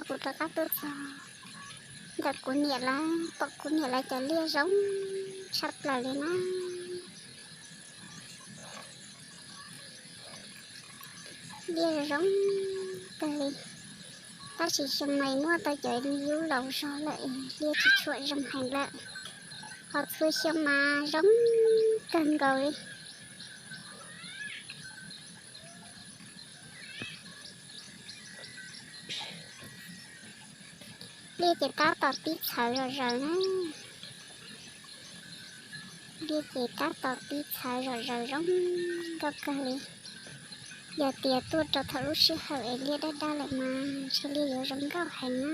Kuv rov qab tuaj txog ntawm kuv niam lawv, pom kuv niam lawv cov liaj zoo tshaj plaws li na. Liaj zoo kawg li, tab sis xyoo no muaj tau cov yub laus zog lawm es liaj tsis tshua zoo heev lawm, ho txhua xyoo mas zoo kawg nkaus li. Liaj ces tab tom pib txhawv zom zaws na. Liaj ces tab tom pib txhawv zom zaws zoo nkauj kawg li. Yog tias tuaj rau thaum lub sij hawm es liaj daj daj lawm mas ntshe liaj yuav zoo nkauj heev na.